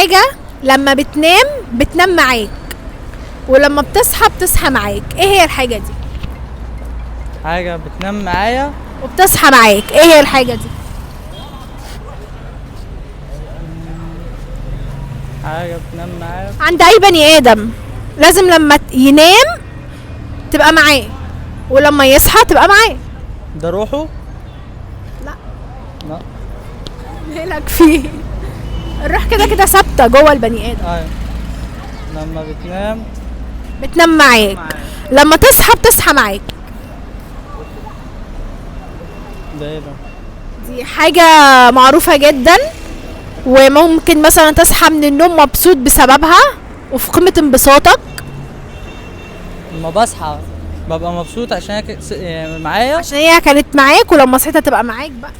حاجة لما بتنام بتنام معاك، ولما بتصحى بتصحى معاك، ايه هي الحاجة دي؟ حاجة بتنام معايا وبتصحى معاك، ايه هي الحاجة دي؟ حاجة بتنام معايا. عند اي بني ادم لازم لما ينام تبقى معاه، ولما يصحى تبقى معاه. ده روحه؟ لا. لا. مالك فيه؟ الروح كده كده ثابتة جوه البني ادم. ايوه، لما بتنام بتنام معاك، لما تصحى بتصحى معاك. ده ايه ده؟ دي حاجة معروفة جدا، وممكن مثلا تصحى من النوم مبسوط بسببها وفي قمة انبساطك. لما بصحى ببقى مبسوط عشان هي يعني معايا، عشان هي كانت معاك، ولما صحيت هتبقى معاك بقى.